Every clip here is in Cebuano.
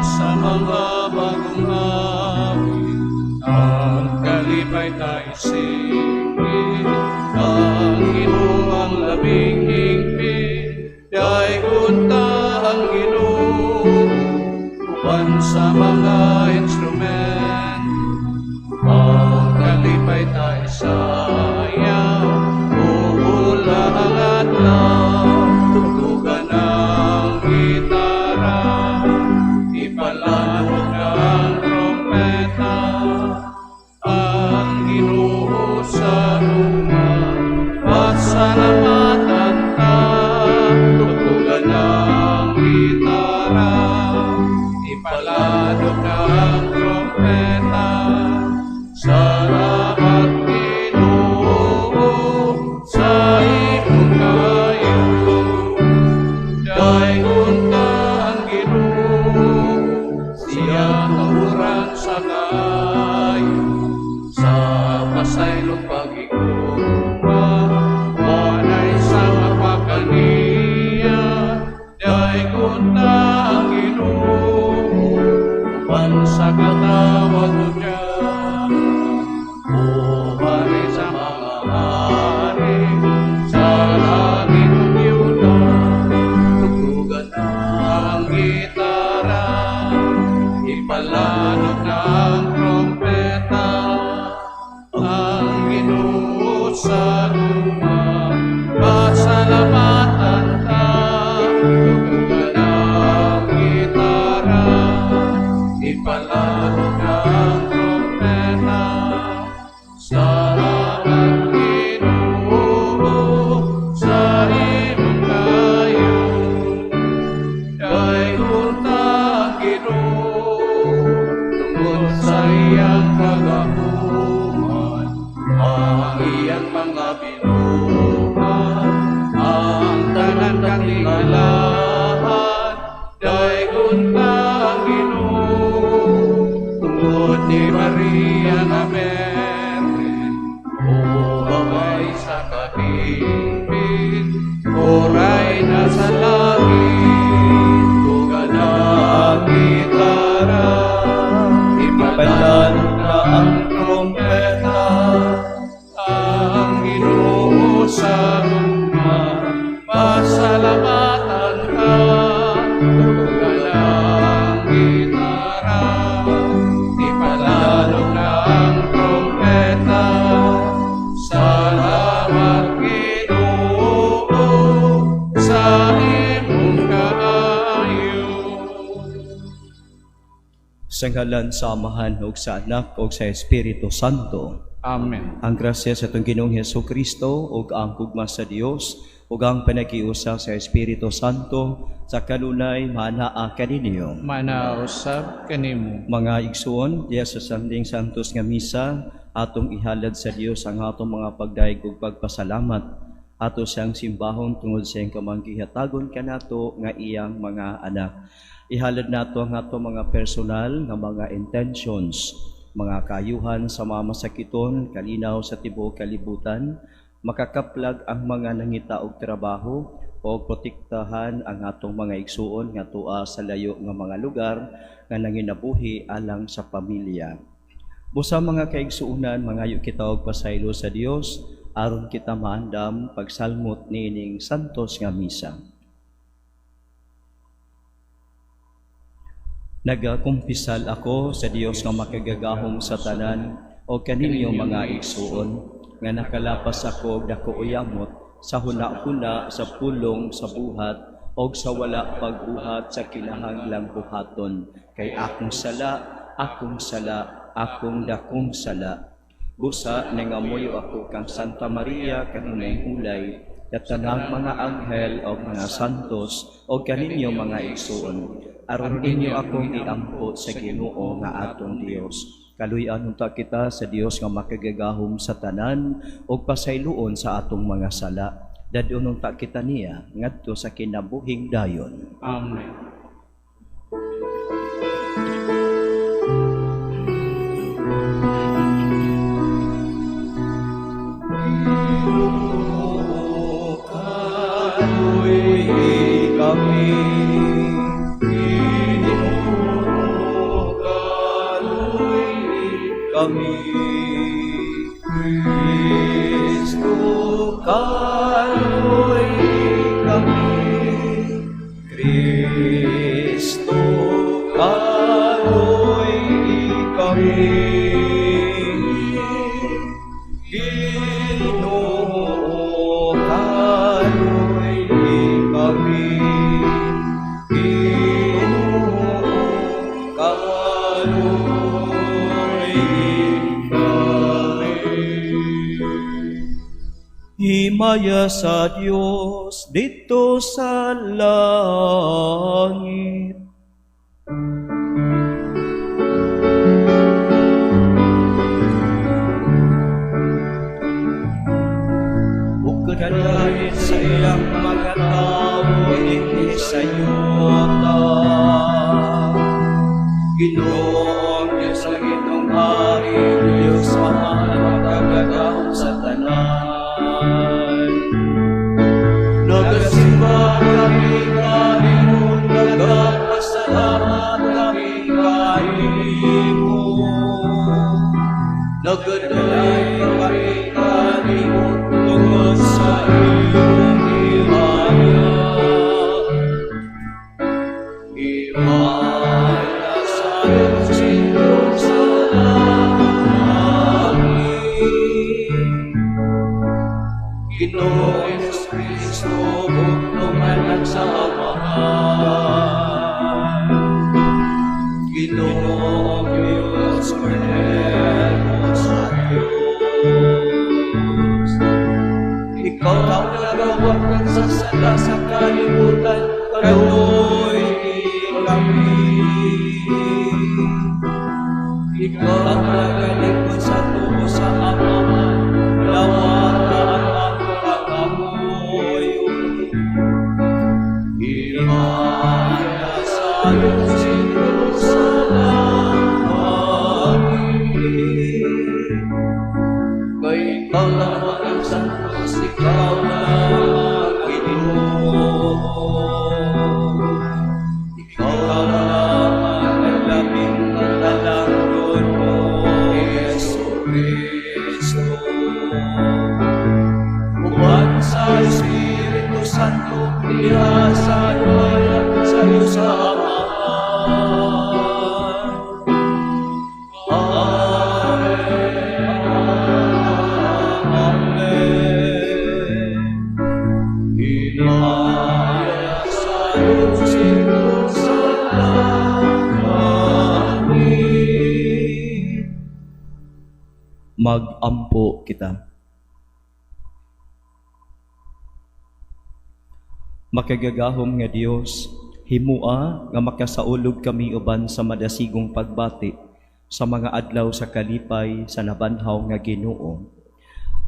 Sa mga bagong awit, ang kalipay ta isingit, ang Ginoo ang labing hingpit, daygon ta ang Ginoo, uban sa mga instrumento, ang kalipay ta isayaw, uhula ang adlaw, tugtugan ang gitara, ipalanog ang trompeta, ang Ginoo sa gugma, pasalamatan ta, tugtugan ang gitara, ipalanog ang trompeta, salamat, Ginoo, sa imong kaayo. Daygon ta ang Ginoo, siya tuhuran sa kaayo, sa pasaylong paghigugma, walay sama pa kaniya. Daygon ta ang Ginoo, uban sa katawag niya. O hari sa mga hari, sa langit ug yuta, tugtugan ang gitara, ipalanog ang trompeta, ang Ginoo sa gugma, pasalamatan ta, tugtugan ang gitara, ipalanog ang trompeta, salamat, Ginoo, sa imong kaayo. Daygon ta ang Ginoo, tungod sa iyang kagahuman, ang iyang mga binuhat, ang tanan katingalahan. Daygon ta ang Ginoo, tungod ni Maria nga Birhen, o babae sa kahingpit, o rayna sa langit, tugtugan ang gitara, ipalanog na ang trompeta, ang Ginoo sa gugma, pasalamatan ta, tugtugan ang gitara, ipalanog na ang trompeta, salamat, Ginoo, sa imong kaayo. Sa ngalan sa Amahan ug sa Anak ug sa Espiritu Santo. Amen. Ang grasya sa atong Ginoong Hesus Kristo ug ang gugma sa Dios ug ang panagiusa sa Espiritu Santo sa kanunay maanaa kaninyo. Maanaa usab kanimo. Mga igsuon, diya sa sanding santos nga misa, atong ihalad sa Dios ang atong mga pagdayeg ug pagpasalamat. Ato siyang simbahon tungod sa iyang kamanggihatagon kanato nga iyang mga anak. Ihalad nato ang atong mga personal nga mga intentions, mga kaayuhan sa mga masakiton, kalinaw sa tibuok kalibutan, makakaplag ang mga nangita og trabaho, o protektahan ang atong mga igsuon nga tua sa layo nga mga lugar nga nanginabuhi alang sa pamilya. Busa, mga kaigsuonan, mangayo kita og pasaylo sa Dios aron kita maandam pagsalmot niining santos nga misa. Nagakumpisal ako sa Dios nga makagagahom sa tanan o kaninyo, mga igsuon, nga nakalapas ako og dako uyamot sa huna-huna, sa pulong, sa buhat og sa wala pagbuhat sa kinahanglang buhaton, kay akong sala, akong sala, akong dakong sala. Busa nangamuyo ako kang Santa Maria, kanunayng ulay, tanang mga anghel o mga santos o kaninyo, mga igsuon, aron inyo akong iampo sa Ginoo nga atong Dios. Kaluy-an unta kita sa Dios nga makagagahom sa tanan ug pasayloon sa atong mga sala. Dad-on unta kita niya ngadto sa kinabuhing dayon. Amen. Ginoo, kaluy-i kami. Ginoo, kami. Kristo, kaloy kami. Kristo, kaloy kami. Ginoo, kaloy kami. Ginoo, kaloy kami. Himaya sa Dios didto sa langit. Ug kadayon sa iyang mga tawo dinhi sa yuta. Ginoong Diyos, langitnong Hari, Diyos Ama nga makagagahom sa tanan. Nagasimba kami kanimo, nagapasalamat kami kanimo. Nagadaay kami kanimo tungod sa iyong himaya. Himaya sa Diyos sa langit. Ginoong Hesus Kristo, bugnong anak sa Amahan. Ginoong Diyos, Kordero sa Diyos. Ikaw ang nagawangkat sa sala sa kalibutan, kaloy kami. Ikaw ang nagalingkod sa tuo sa Amahan, dawata ang among pangamuyo. Himaya sa Diyos sa langit. Kay ikaw lamang ang santos, ikaw lang ang Ginoo. Ikaw lamang ang labing matalangnon mo, Hesu Kristo. Uban sa Espiritu Santo, diha sa himaya sa Diyos sa Amahan. Amen. Amen. Himaya sa Diyos sa langit. Mag-ampo kita. Makagagahom nga Dios, himua nga makasaulog kami uban sa madasigong pagbati sa mga adlaw sa kalipay sa nabanhaw nga Ginoo.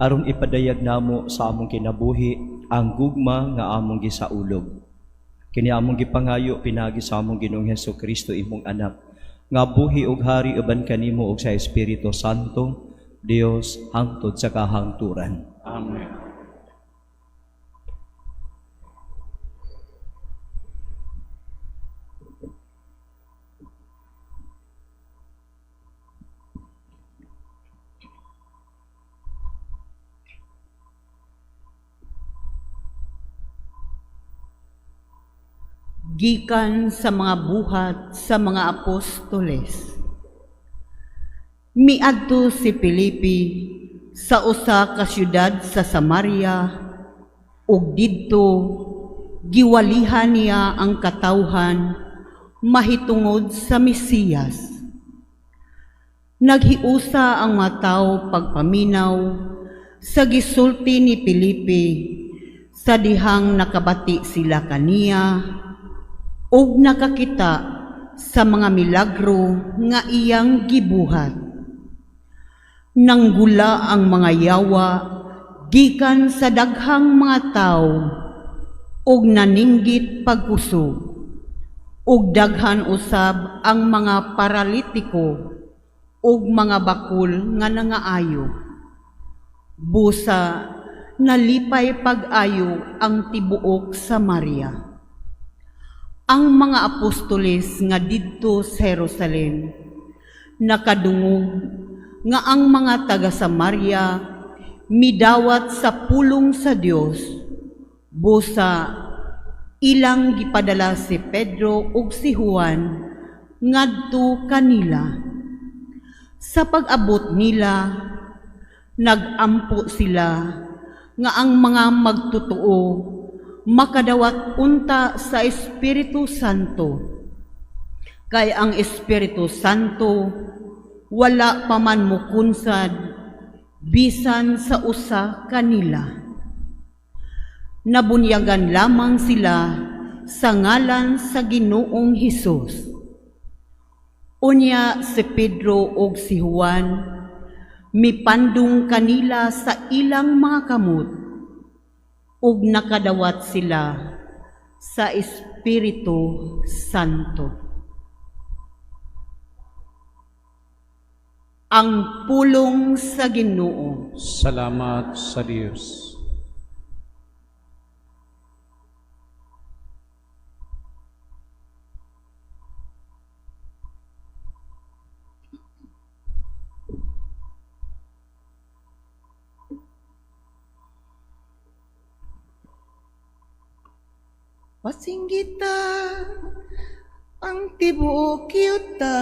Aron ipadayag namo sa among kinabuhi ang gugma nga among gisaulog. Kini among gipangayo pinaagi sa among Ginoong Hesus Kristo, imong anak, nga buhi ug hari uban kanimo ug sa Espiritu Santo, Dios hangtod sa kahangturan. Amen. Gikan sa mga Buhat sa mga Apostoles. Miadto si Felipe sa usa ka syudad sa Samaria ug didto giwalihan niya ang katawhan mahitungod sa Mesiyas. Naghiusa ang mga tawo pagpaminaw sa gisulti ni Felipe sa dihang nakabati sila kaniya ug nakakita sa mga milagro nga iyang gibuhat. Nanggula ang mga yawa gikan sa daghang mga tawo ug naninggit pagkusog, ug daghan usab ang mga paralitiko ug mga bakul nga nangaayo. Busa nalipay pag-ayo ang tibuok Samaria. Ang mga apostoles nga didto sa Jerusalem nakadungog nga ang mga taga Samaria midawat sa pulong sa Dios, busa ilang gipadala si Pedro ug si Juan ngadto kanila. Sa pag-abot nila, nagampo sila nga ang mga magtotoo makadawat unta sa Espiritu Santo. Kay ang Espiritu Santo wala pa man mukunsad bisan sa usa kanila. Nabunyagan lamang sila sa ngalan sa Ginoong Hesus. Unya si Pedro ug si Juan mipandong kanila sa ilang mga kamot ug nakadawat sila sa Espiritu Santo. Ang pulong sa Ginoo. Salamat sa Dios. Pasinggita ang tibuok yuta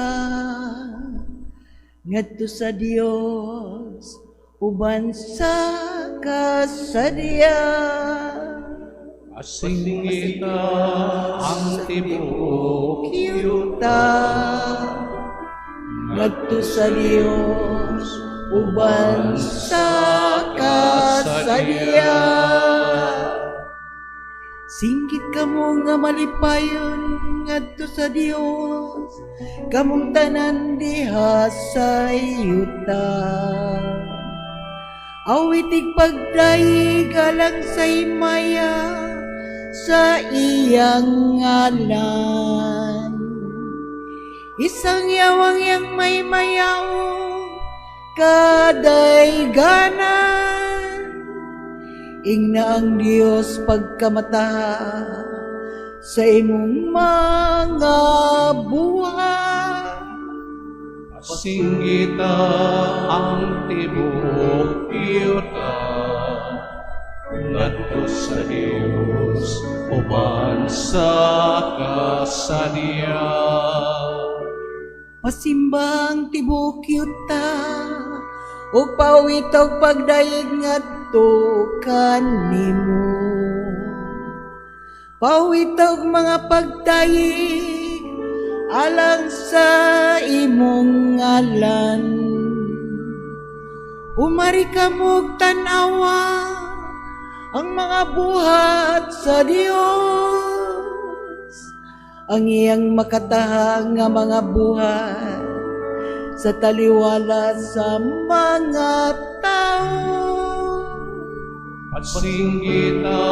ngadto sa Dios uban sa kasadya. Pasinggita ang tibuok yuta ngadto sa Dios uban sa kasadya. Singgit kamo nga malipayon ngadto sa Dios, kamong tanan diha sa yuta. Awitig pagdayeg alang sa himaya sa iyang ngalan. Isang yawang yang may mayaong kadayganan. Ingna ang Dios pagkamata sa imong mga buhat. Pasinggita ang tibuok yuta ngadto sa Dios uban sa kasadya. Pasimbang tibuok yuta ug pawit og pagdayeg ngadto kanimo. Pawit og mga pagdayeg alang sa imong ngalan. Umari kamog tan-awa ang mga buhat sa Dios, ang iyang makataha nga mga buhat sa taliwala sa mga tao. Pasinggita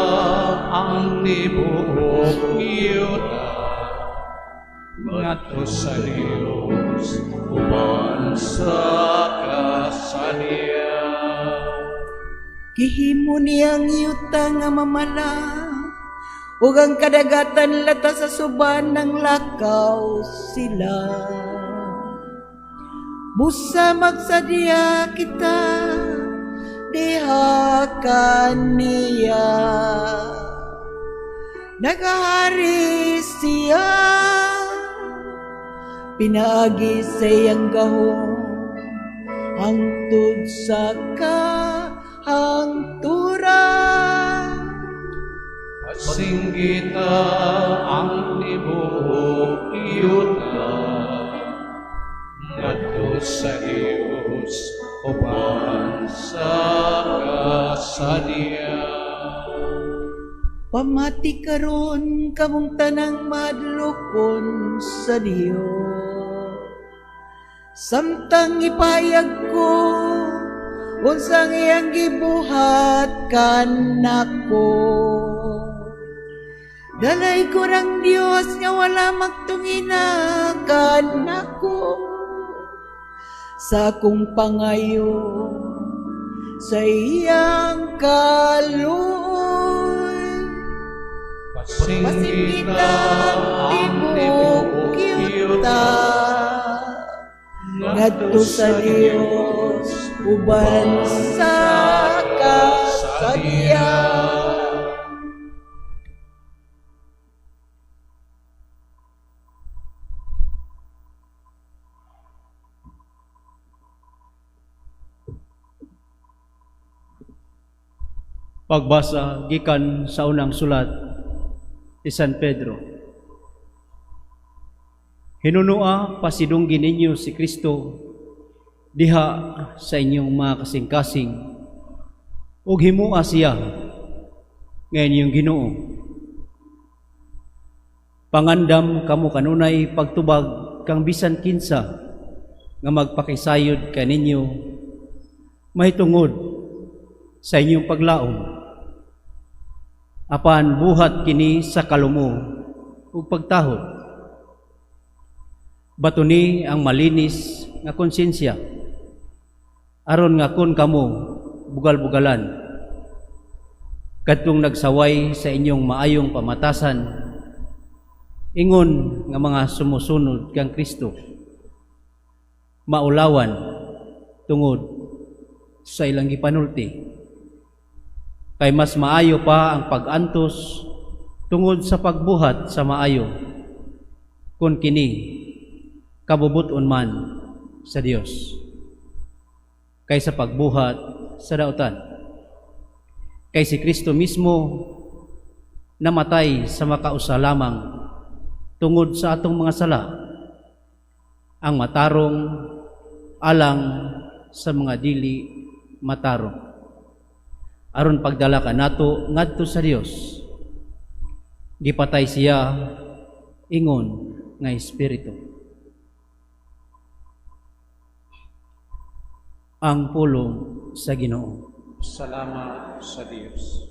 ang tibuok yuta ngadto sa Dios uban sa kasadya. Gihimo niyang yuta nga mamala ug ang kadagatan lata sa suban ng lakaw sila. Busa magsadya kita diha kaniya. Nagahari siya pinaagi sa iyang gahom hangtod sa kahangturan. Pasinggita ang tibuok yuta ngadto sa Dios uban sa kasadya. Pamati karon kamong tanang madlokon sa Dios. Samtang ipahayag ko unsang iyang gibuhat kanako. Dalay ko rang Dios nga wala magtungina kanako. Sa akong pangayo sa iyang kaluoy. Pasinggita ang tibuok tibuok yuta yuta ngadto sa Dios uban sa kasalian. Pagbasa gikan sa unang sulat ni San Pedro. Hinunua pasidunggi ninyo si Kristo diha sa inyong mga kasing-kasing ug himua siya nga inyong Ginoo. Pangandam kamo kanunay pagtubag kang bisan kinsa nga magpakisayod kaninyo mahitungod sa inyong paglaom. Apan buhat kini sa kalumo ug pagtahod. Batuni ang malinis nga konsensya aron nga kon kamo bugal-bugalan kadtong nagsaway sa inyong maayong pamatasan ingon nga mga sumusunod kang Kristo maulawan tungod sa ilang gipanulti. Kay mas maayo pa ang pag-antos tungod sa pagbuhat sa maayo kun kini kabubut-on man sa Dios kaysa pagbuhat sa dautan. Kay si Kristo mismo namatay sa makausa lamang tungod sa atong mga sala, ang matarong alang sa mga dili matarong, aron pagdala kanato ngadto sa Dios. Gipatay siya ingon nga espiritu. Ang pulong sa Ginoo. Salamat sa Dios.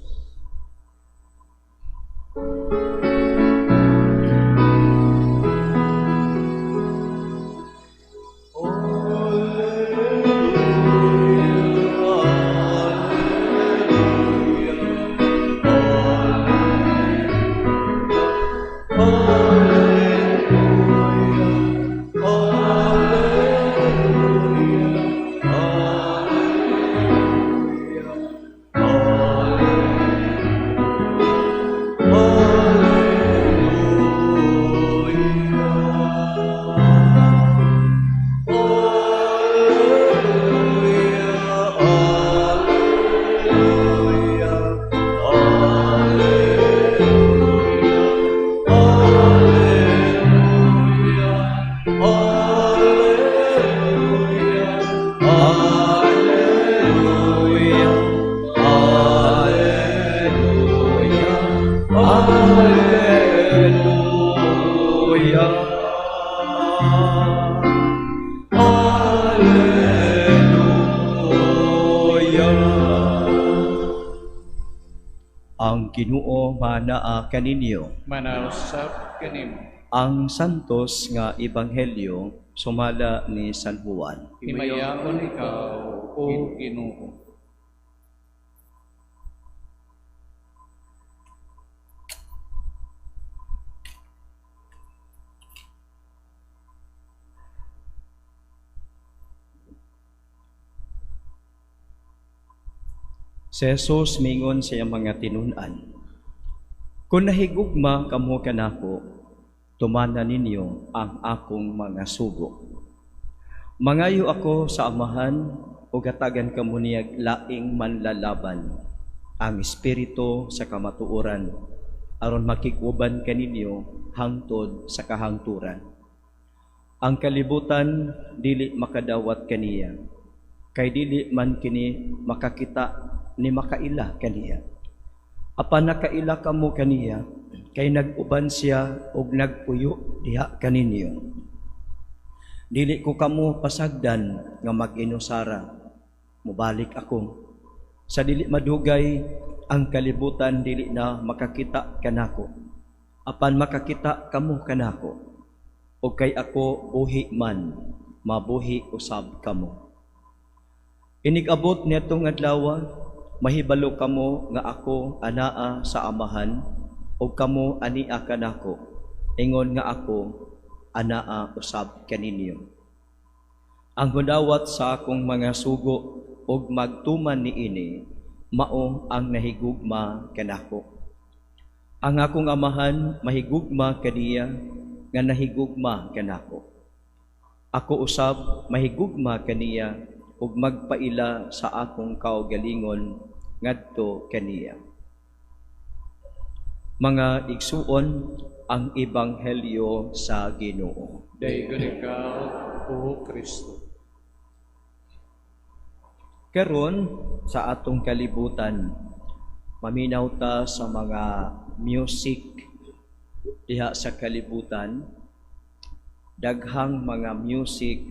Ang Ginoo manaa kaninyo. Manausap kanimo. Ang santos nga ebanghelyo sumala ni San Juan. Himayaon ikaw, o Ginoo. Si Jesus mingon sa iyang mga tinun-an, "Kung nahigugma kamo kanako, tumana ninyo ang akong mga sugo. Mangayo ako sa Amahan ug hatagan kamo niyag laing manlalaban, ang Espiritu sa kamatuoran, aron makig-uban kaninyo hangtod sa kahangturan. Ang kalibutan dili makadawat kaniya, kay dili man kini makakita ni makaila kaniya. Apan nakaila kamo kaniya, kay nag-uban siya og nagpuyo diha kaninyo. Dili ko kamo pasagdan nga mag-inusara, mobalik ako. Sa dili madugay, ang kalibutan dili na makakita kanako. Apan makakita kamo kanako, ug kay ako buhi man, mabuhi usab kamo. Inig-abot niadtong adlaw, mahibalo kamo nga ako anaa sa Amahan, ug kamo ania kanako, ingon nga ako anaa usab kaninyo. Ang mudawat sa akong mga sugo ug magtuman niini, mao ang nahigugma kanako. Ang akong Amahan mahigugma kaniya nga nahigugma kanako. Ako usab mahigugma kaniya ug magpaila sa akong kaugalingon ngadto kaniya. Mga igsuon, ang ebanghelyo sa Ginoo. Daygon ikaw, O Kristo. Karon sa atong kalibutan, maminaw ta sa mga music diha sa kalibutan, daghang mga music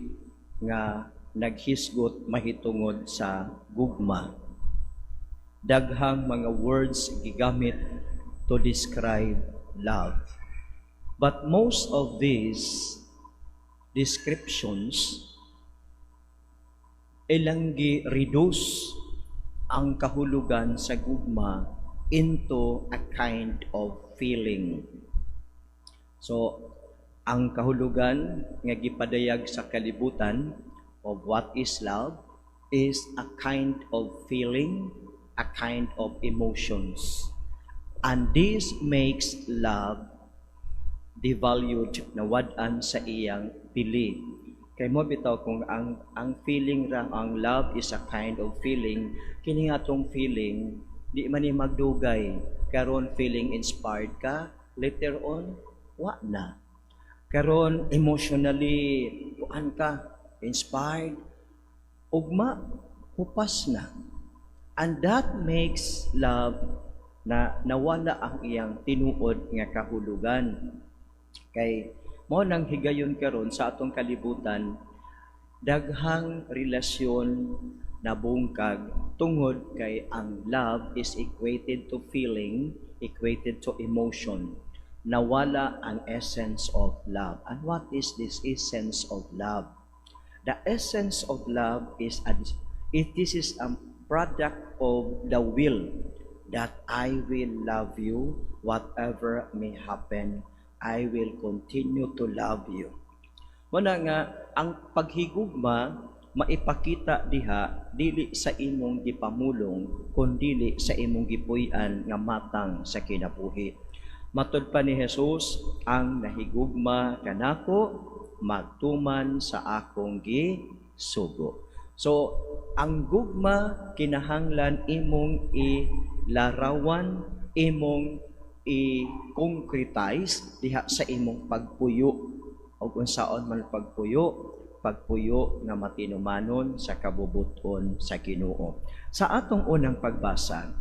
nga naghisgot mahitungod sa gugma. Daghang mga words gigamit to describe love. But most of these descriptions, ilang gi-reduce ang kahulugan sa gugma into a kind of feeling. So, ang kahulugan nga gipadayag sa kalibutan of what is love is a kind of feeling, a kind of emotions. And this makes love devalued, nawad-an sa iyang bili. Kay mo bitaw kung ang feeling ra, ang love is a kind of feeling, kini nga atong feeling di man ni magdugay. Karon feeling inspired ka, later on wa na. Karon emotionally kuan ka, inspired, ugma hupas na. And that makes love na nawala ang iyang tinuod nga kahulugan. Kay mao nang higayon karon sa atong kalibutan, daghang relasyon nabungkag tungod kay ang love is equated to feeling, equated to emotion. Nawala ang essence of love. And what is this essence of love? The essence of love is a, it this is a product of the will that I will love you whatever may happen. I will continue to love you. Muna nga ang paghigugma maipakita diha dili sa imong gipamulong kundili sa imong gipuy-an nga matang sa kinabuhi. Matud pa ni Jesus, "Ang nahigugma kanako magtuman sa akong gisugo." So, ang gugma kinahanglan imong ilarawan, imong i-concretize diha sa imong pagpuyo. O unsaon man pagpuyo? Pagpuyo nga matinumanon sa kabubuton sa Ginoo. Sa atong unang pagbasa,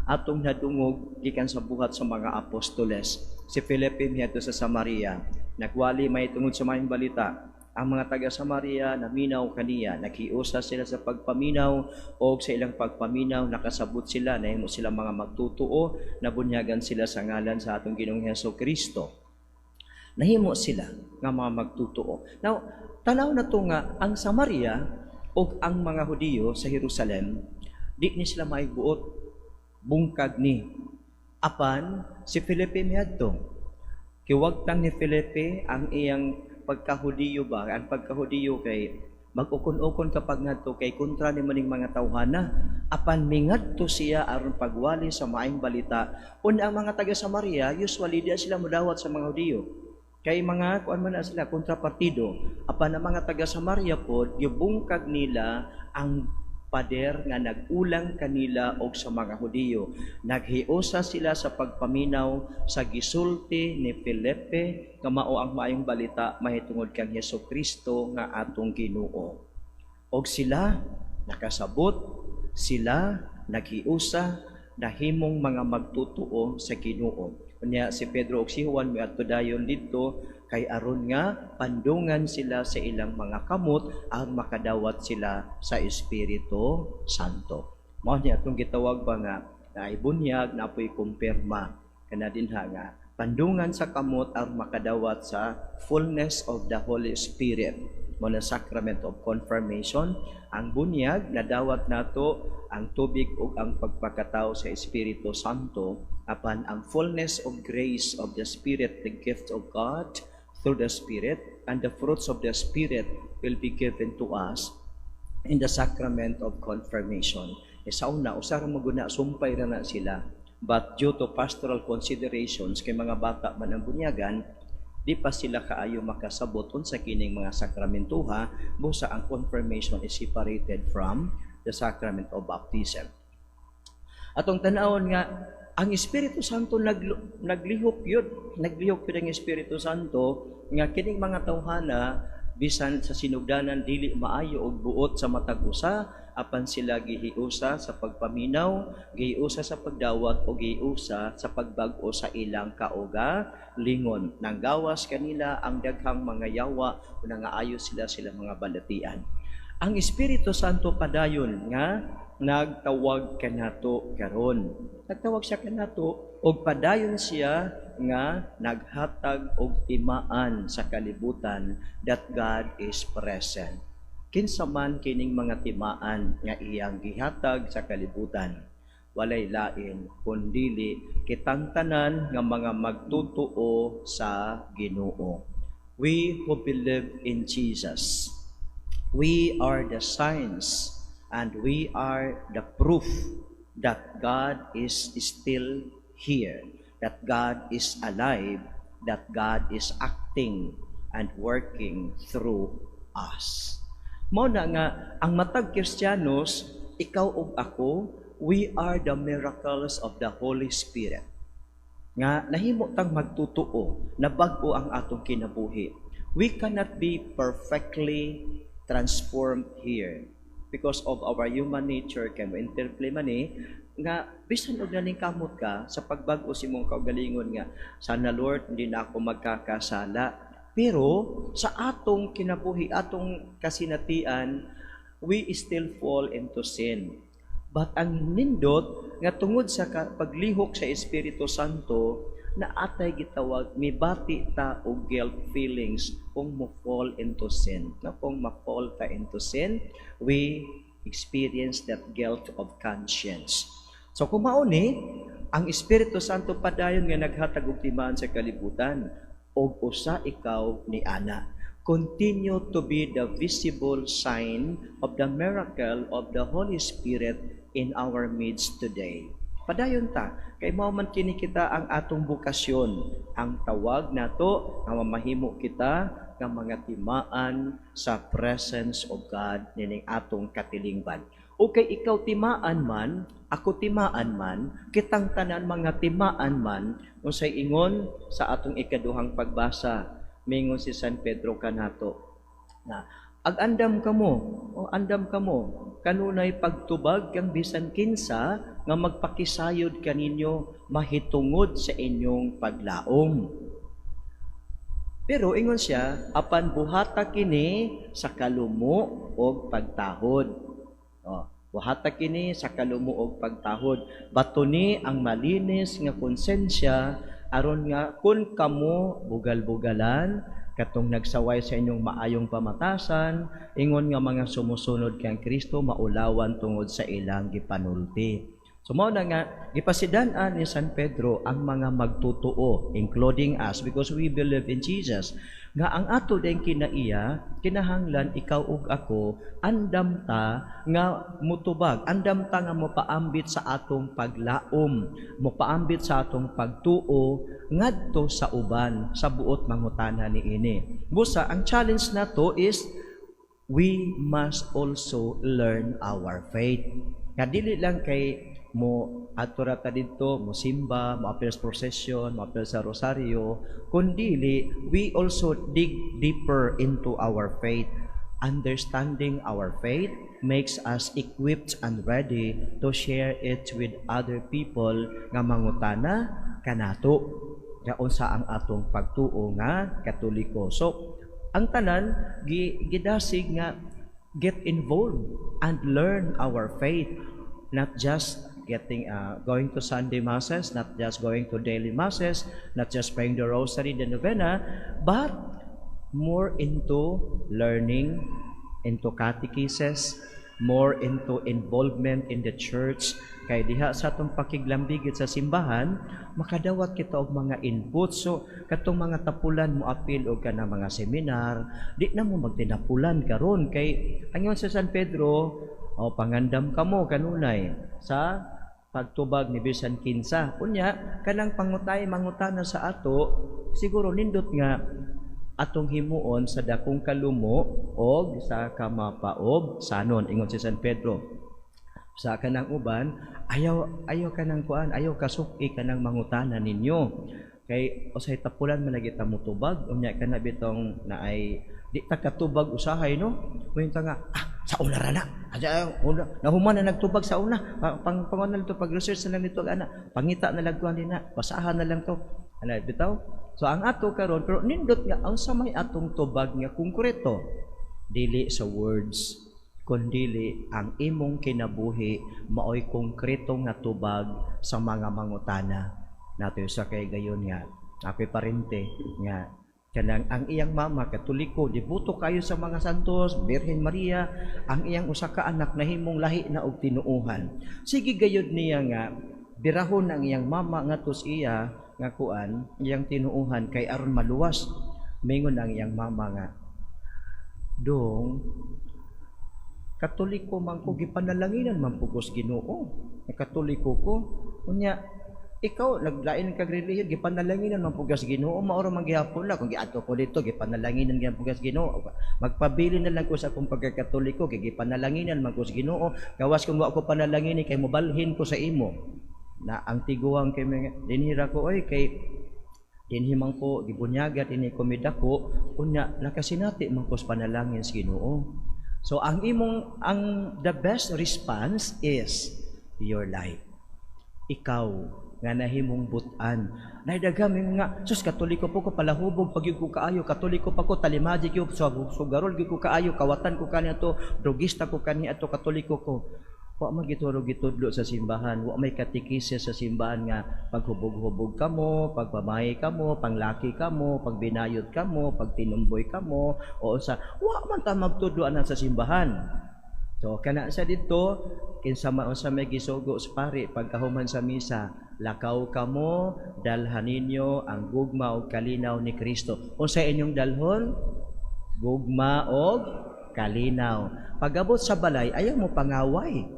atong nadungog gikan sa Buhat sa mga Apostoles, si Felipe miadto sa Samaria, nagwali mahitungod sa maayong balita. Ang mga taga Samaria naminaw kaniya, naghiusa sila sa pagpaminaw o sa ilang pagpaminaw nakasabot sila, nahimo sila mga magtutuo, nabunyagan sila sa ngalan sa atong Ginoong Hesus Kristo. Nahimo sila nga mga magtutuo. Now, tanaw na to nga ang Samaria ug ang mga Hudiyo sa Jerusalem di ni sila maigbuot, bungkag ni. Apan si Felipe miadto. Kiwagtang ni Felipe ang iyang pagkahudiyo ba? Ang pagkahudiyo kay mag-ukon-ukon kapag ngadto kay kontra ni maning mga tawhana. Apan mingadto siya aron pagwali sa maayong balita. Una ang mga taga Samaria, usually di sila mudawat sa mga Hudiyo. Kay mga kuan man na sila, kontrapartido. Apan ang mga taga Samaria pod gibungkag nila ang pader nga nag-ulang kanila og sa mga Hudiyo. Naghiusa sila sa pagpaminaw sa gisulti ni Felipe nga mao ang maayong balita mahitungod kang Hesus Kristo nga atong Ginoo. Og sila nakasabot, sila naghiusa, nahimong mga magtutuo sa Ginoo. Unya si Pedro ug si Juan miadto dayon didto kay aron nga pandungan sila sa ilang mga kamot aron makadawat sila sa Espiritu Santo. Mao ni atong gitawag ba nga naay bunyag, napoy kumpirma kana dinha nga pandungan sa kamot aron makadawat sa fullness of the Holy Spirit. Mao na sacrament of confirmation. Ang bunyag nadawat nato ang tubig ug ang pagpakatawo sa Espiritu Santo, apan ang fullness of grace of the Spirit, the gift of God through the Spirit. and the fruits of the Spirit will be given to us in the sacrament of confirmation. E sa una, usa ra maguna, sumpay ra na sila. But due to pastoral considerations, kay mga bata man ang bunyagan, di pa sila kaayo makasabot unsa kining mga sakramentuha, busa ang confirmation is separated from the sacrament of baptism. Atong tanawon nga ang Espiritu Santo naglihok yun, naglihok yun ang Espiritu Santo nga kining mga tawhana, bisan sa sinugdanan dili maayo og buot sa matag usa, apan sila gihiusa sa pagpaminaw, gihiusa sa pagdawat o gihiusa sa pagbag-o sa ilang kaugalingon. Nanggawas kanila ang daghang mga yawa o nangaayo sila sila mga balatian. Ang Espiritu Santo padayon nga nagtawag kanato karon. Nagtawag siya kanato og padayon siya nga naghatag og timaan sa kalibutan that God is present. Kinsa man kining mga timaan nga iyang gihatag sa kalibutan? Walay lain kundili kitang tanan nga mga magtutuo sa Ginoo. We who believe in Jesus, we are the signs and we are the proof that God is still here, that God is alive, that God is acting and working through us. Mao na nga ang matag Kristiyanos, ikaw ug ako, we are the miracles of the Holy Spirit. Nga nahimo tang magtutuo na bag-o ang atong kinabuhi. We cannot be perfectly transformed here because of our human nature, kay mo interplay man ni nga bisan og naningkamot ka sa pagbag-o sa imong kaugalingon nga sana, Lord, hindi na ako magkakasala, pero sa atong kinabuhi, atong kasinatian, we still fall into sin. But ang nindot nga tungod sa paglihok sa Espiritu Santo na atay gitawag mibati ta og guilt feelings kung mo fall into sin. No, kung ma-fall ta into sin, we experience that guilt of conscience. So kung mao ni, ang Espiritu Santo padayon nga naghatag og timaan sa kalibutan og usa ikaw ni ana. Continue to be the visible sign of the miracle of the Holy Spirit in our midst today. Padayon ta, kay mao man kini kita ang atong bokasyon, ang tawag nato nga mamahimo kita nga mga timaan sa presence of God nining atong katilingban. Okay, ikaw timaan man, ako timaan man, kitang tanan mga timaan man, unsay ingon sa atong ikaduhang pagbasa, mingon si San Pedro kanato na ag-andam kamo, o andam kamo, kanunay pagtubag kang bisan kinsa nga magpakisayod kaninyo mahitungod sa inyong paglaom. Pero ingon siya, apan buhata kini sa kalumo og pagtahod. Oh, buhata kini sa kalumo og pagtahod. Batuni ang malinis nga konsensya aron nga kun kamo bugal-bugalan katong nagsaway sa inyong maayong pamatasan, ingon nga mga sumusunod kang Kristo maulawan tungod sa ilang gipanulti. So mao na nga gipasidan-an ni San Pedro ang mga magtutuo, including us because we believe in Jesus, nga ang ato din kinaiya, kinahanglan ikaw ug ako andam ta nga mutubag, andam ta nga mopaambit sa atong paglaom, mopaambit sa atong pagtuo ngadto sa uban sa buot mangutana niini. Busa ang challenge nato is we must also learn our faith. Nga dili lang kay mo adto ra ta didto, mo simba, mo apil sa procession, mo apil sa rosaryo, kundili we also dig deeper into our faith. Understanding our faith makes us equipped and ready to share it with other people nga mangutana kanato nga unsa ang atong pagtuo nga Katoliko. So ang tanan gidasig nga get involved and learn our faith, not just getting going to Sunday masses, not just going to daily masses, not just praying the rosary, the novena, but more into learning, into catechesis, more into involvement in the church, kay diha sa atong pakiglambigit sa simbahan, makadawat kita og mga input. So katong mga tapulan mo apil og kanang mga seminar, di na mo magtinapulan karon, kay ang sa San Pedro, o pangandam kamo kanunay sa pagtubag ni bisan kinsa. Unya kanang pangutay mangutana sa ato, siguro nindot nga atong himuon sa dakong kalumo og sa kamapaob sanon, ingon si San Pedro. Sa kanang uban, ayaw ayaw kanang kuan, ayaw kasuki kanang mangutana ninyo, kay usay tapulan man lagi ta motubag. Unya kana bitong naay di ta katubag usahay, no, moingon ta nga, "Ah, sa una ra na." Aja una nahuman na nagtubag sa una, pang pang na to, pag research na lang nito ana, pangita na lang kuan na, basahan na lang to ana bitaw. So ang ato karon, pero nindot nga ang sa may atong tubag nga konkreto, dili sa words kundili ang imong kinabuhi maoy konkreto nga tubag sa mga mangutana nato. Sa kay gayon nga ako'y parente nga kanang ang iyang mama Katoliko, deboto kayo sa mga santos, Birhen Maria. Ang iyang usa ka anak nahimong lahi na og tinuohan. Sige gayud niya nga birahon ang iyang mama ngadto sa iya nga kuan, iyang tinuohan, kay aron maluwas. Mingon ang iyang mama nga, "Dong, Katoliko man ko, gipanalanginan man pud ko sa Ginoo. Katoliko ko. Unya ikaw naglain kag relihiyon, gipanalanginan man pud ka sa Ginoo, mao ra man gihapon na kung giadto ko dito, gipanalanginan gyapon ka sa Ginoo. Magpabilin na lang ko sa akong pagkakatoliko kay gipanalanginan man ko sa Ginoo. Gawas kung wa ko panalangini kay mobalhin ko sa imo." Na ang tiguang kay mga dinhira ko oy, kay dinhi man ko gibunyaga, dinhi ko midako, unya nakasinati man ko sa panalangin sa Ginoo. So ang imong ang the best response is your life. Ikaw nga nahimong butan. Naidaghan nga, "Sus, Katoliko po ko, palahubog pag ko kaayo, Katoliko pa ko, talimaji gyud, sugarol gyud ko kaayo, kawatan ko kani ato, drogista ko kani ato, Katoliko ko." Wa man gituro gitudlo sa simbahan, wa may katikise sa simbahan nga paghubog-hubog kamo, pagpamahay kamo, panglaki kamo, pagbinayot kamo, pagtinumboy kamo, o sa wa man ta magtudlo ana sa simbahan. So kana sa didto, kinsa man unsa may gisugo sa pari pagkahuman sa misa, lakaw kamo, dalhan ninyo ang gugma ug kalinaw ni Kristo. Unsa inyong dalhon? Gugma og kalinaw. Pagabot sa balay, ayaw mo pangaway.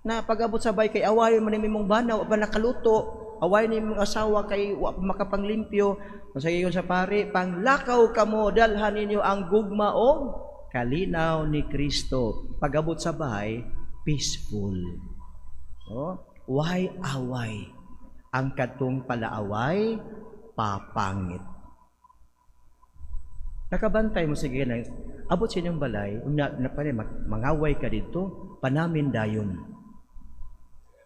Na pagabot sa balay kay away man ni imong bana, wa pa nakaluto, away ni imong asawa kay wa pa makapanglimpyo. Sa ingon sa pari, panglakaw kamo, dalhan ninyo ang gugma og kalinaw ni Kristo. Pagabot sa bahay, peaceful. Oh, why away? Ang katong palaaway, papangit. Nakabantay mo, sige na, abot sa inyong balay, na, na pa mangaway ka dito, panamin dayon.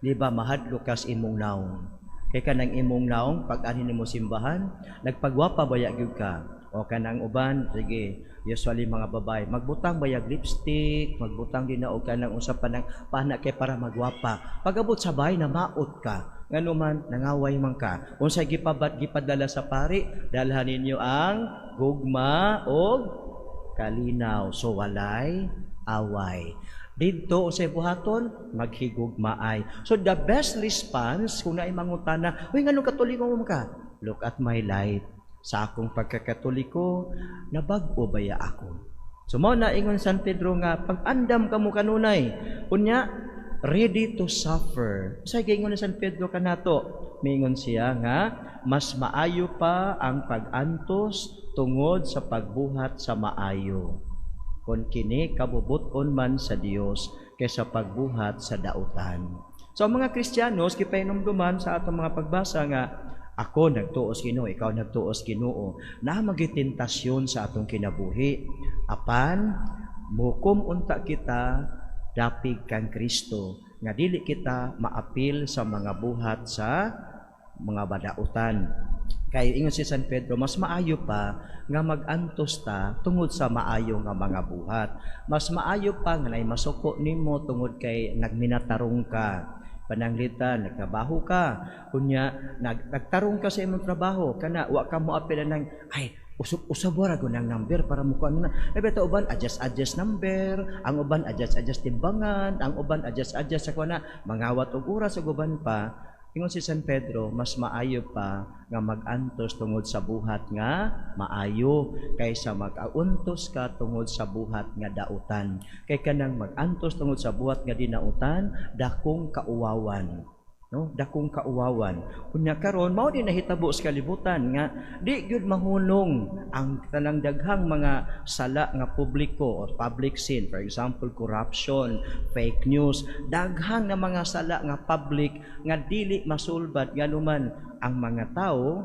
Di ba mahadlok kas imong naong? Kay kanang imong naong, pag anhin nimo simbahan, nagpagwapa baya gyud ka. O kanang uban, sige, usually mga babae, magbutang bayag lipstick, magbutang din na og kanang usa pa ng pana kay para magwapa. Pag-abot sa bahay, namaot ka. Ngano man, nangaway man ka. Unsay gipabat gipadala sa pari, dalhan ninyo ang gugma og kalinaw. So walay away. Didto unsay buhaton? Maghigugmaay. So the best response kung naay mangutana, "Uy, nganong Katoliko man ka?" Look at my life. Sa akong pagkakatoliko, nabag-o baya ako? So mao na ingon San Pedro nga pag-andam kamo kanunay. Unya ready to suffer. Sa giingon ni San Pedro kanato, miingon siya nga mas maayo pa ang pag-antos tungod sa pagbuhat sa maayo, kon kini kabubut-on man sa Dios, kaysa pagbuhat sa dautan. So ang mga Kristiyanos gipahinumduman sa atong mga pagbasa nga ako nagtuos Ginoo, ikaw nagtuos Ginoo, naa tentasyon sa atong kinabuhi. Apan mukom unta kita dapig kang Kristo nga dili kita maapil sa mga buhat sa mga badautan. Kay ingon si San Pedro, mas maayo pa nga mag-antos ta tungod sa maayo nga mga buhat. Mas maayo pa nga nay masuko nimo tungod kay nagminatarong ka. Pananglitan, nagtrabaho ka. Unya, nagtarong ka sa imong trabaho. Kana, wa ka mo apil ng, ay, Usab-usab ra gud ang number para mo kuan na. Ay bitaw uban adjust adjust number, ang uban adjust adjust timbangan, ang uban adjust adjust sa kuan na mangawat og oras ug uban pa. Ingon si San Pedro, mas maayo pa nga mag-antos tungod sa buhat nga maayo kaysa mag-auntos ka tungod sa buhat nga dautan. Kay kanang mag-antos tungod sa buhat nga dinautan, dakong kauwawan. No, dakong kauwawan. Unya karon mao din nahitabo sa kalibutan nga di gyud mahunong ang tanang daghang mga sala nga publiko or public sin, for example, corruption, fake news, daghang na mga sala nga public nga dili masulbad nganuman ang mga tao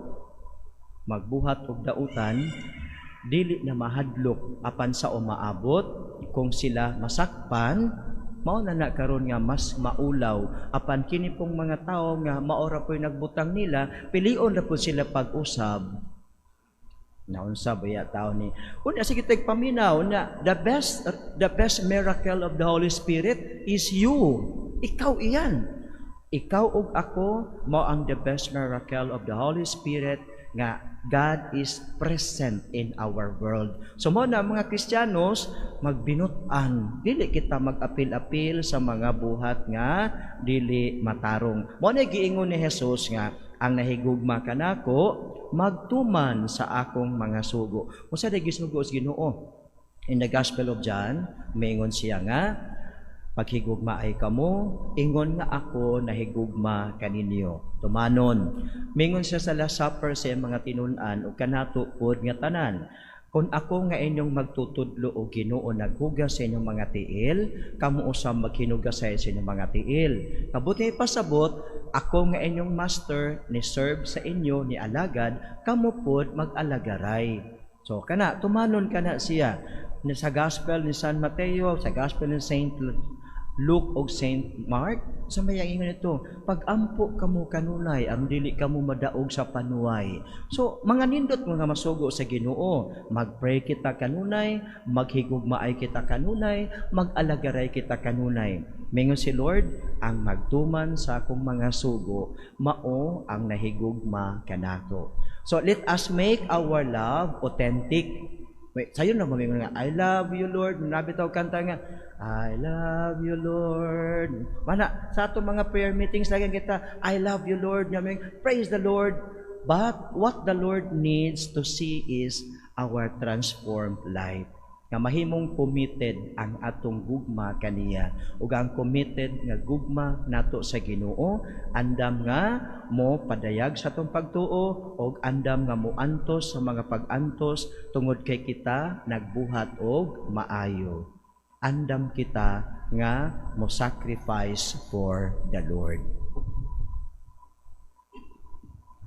magbuhat og dautan, dili na mahadlok apan sa umaabot kung sila masakpan. Mao na na karon nga mas maulaw, apan kini pong mga tao nga maora po'y nagbutang nila, pilion ra po sila pag-usab. Naunsa baya tao ni? Unya sige tag paminaw na the best miracle of the Holy Spirit is you. Ikaw iyan. Ikaw ug ako mao ang the best miracle of the Holy Spirit nga God is present in our world. So mo na mga Kristiyanos magbinut-an, dili kita mag-apil-apil sa mga buhat nga dili matarong. Mo na giingon ni Jesus nga ang nahigugma kanako magtuman sa akong mga sugo. Unsa day gisugo sa Ginoo? In the Gospel of John, maingon siya nga paghigugma ay kamo, ingon nga ako nahigugma kaninyo. Tumanon. Mingon siya sa Last Supper sa iyang mga tinun-an ug kanato pod nga tanan. Kung ako nga inyong magtutudlo o Ginoo naghugas sa inyong mga tiil, kamo usab maghinugas sa inyong mga tiil. Kabuti pasabot, ako nga inyong master ni serve sa inyo ni alagad, kamo pod mag-alagaray. So kana tumanon kana siya sa Gospel ni San Mateo, sa Gospel ni Saint Luke o Saint Mark, sa may ingon ito, pag-ampo kamo kanunay, ang dili kamo madaog sa panuway. So, mga nindot mga masugo sa Ginoo, mag-pray kita kanunay, maghigugmaay kita kanunay, mag-alagaray kita kanunay. Mingon si Lord, ang magtuman sa akong mga sugo, mao ang nahigugma kanato. So, let us make our love authentic. Wait, sayo na mamingon nga, "I love you, Lord." Nabi taw kanta nga, "I love you, Lord." Mana, sa atong mga prayer meetings, lagi kita, "I love you, Lord." Namin, praise the Lord. But what the Lord needs to see is our transformed life. Nga mahimong committed ang atong gugma kaniya. Ug ang committed nga gugma nato sa Ginoo, andam nga mo padayag sa atong pagtuo og andam nga mo antos sa mga pag-antos tungod kay kita nagbuhat og maayo. Andam kita nga mo sacrifice for the Lord.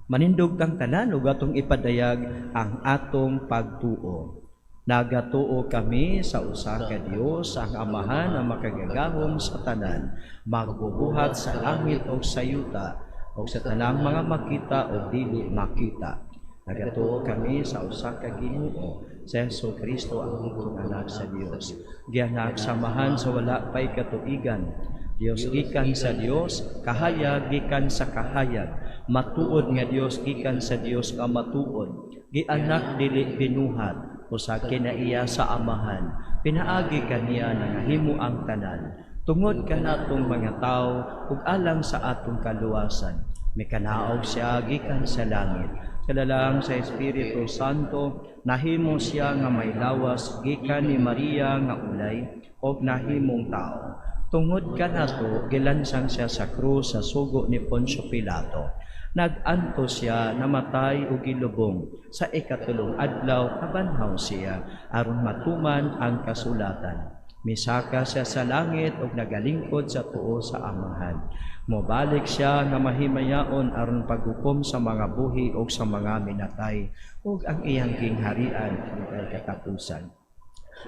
Manindog kang tanan ug atong ipadayag ang atong pagtuo. Nagatuo kami sa usa ka Dios, ang Amahan ang makagagahom sa tanan, magbubuhat sa langit ug sa yuta, ug sa tanang mga makita o dili makita. Nagatuo kami sa usa ka Ginoo, sa Hesus Kristo, ang bugtong Anak sa Dios. Gianak sa Amahan sa wala pay katuigan. Dios gikan sa Dios, kahayag gikan sa kahayag, matuod nga Dios gikan sa Dios nga matuod, gianak dili binuhat, usa kinaiya sa Amahan. Pinaagi kaniya nangahimo ang tanan. Tungod kanatong mga tao ug alang sa atong kaluwasan, mikanaog siya gikan sa langit. Sa lalang sa Espiritu Santo, nahimo siya nga may lawas gikan ni Maria nga ulay ug nahimong tao. Tungod kanato, gilansang siya sa krus sa sugo ni Poncio Pilato. Nag-antos siya, namatay ug gilubong. Sa ikatulong adlaw, nabanhaw siya aron matuman ang kasulatan. Misaka siya sa langit ug nagalingkod sa tuo sa Amahan. Mobalik siya nga mahimayaon aron paghukom sa mga buhi ug sa mga minatay, ug ang iyang gingharian walay katapusan.